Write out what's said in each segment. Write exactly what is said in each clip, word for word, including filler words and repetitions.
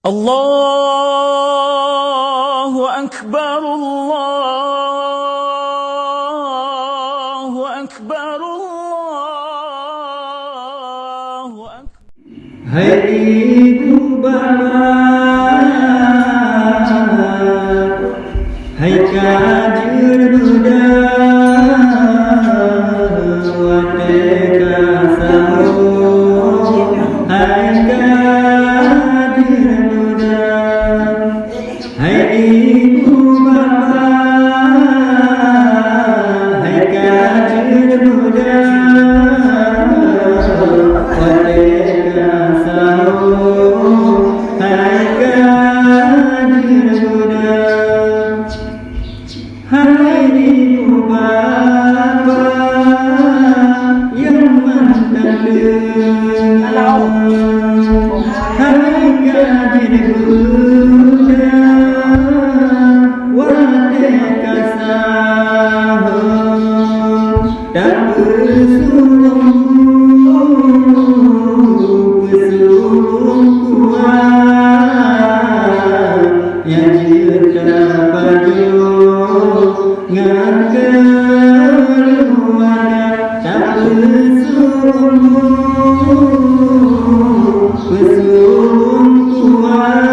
Allahu Akbar, Allahu Akbar, Allahu Akbar. Hai ibu bapak, hai ka jeuet beudôh watée ka sahô, hai ka jeuet beudôh. Hai ibu bapak, hai ka jeuet beudôh watée ka sahô, hai ka jeuet beudôh. Hai ibu bapak nyang mantong deungoe, hai ka jeuet beudôh watée ka sahô, tapeusumbong peusumbong kuat nyang jeuet tapajoh ngon keuluwarga, tapeusumbong peusumbong kuat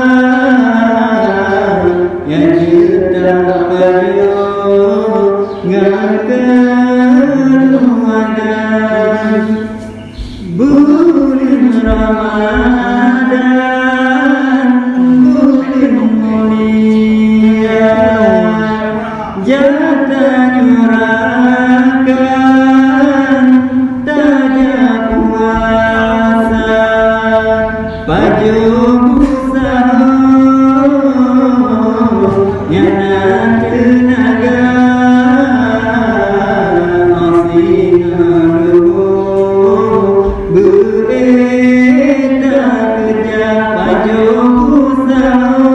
nyang jeuet tapajoh ngon keuluwarga. Buleuen Ramadhan, buleuen mulia, jak tanyoe rakan tajak puasa. Pajoh buet sahô nyang na teunaga, asingoe leumoh beu-ék takeujah. Pajoh buet sahô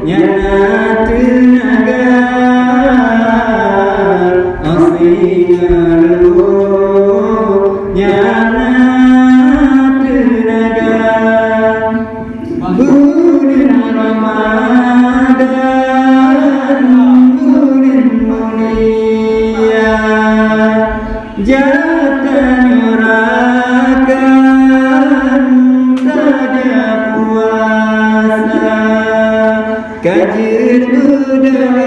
nyang na teunaga, asingoe leumoh nyang na teunaga. Buleuen Ramadhan, buleuen mulia, jak tanyoe rakan tajak puasa. Ka jeuet beudôh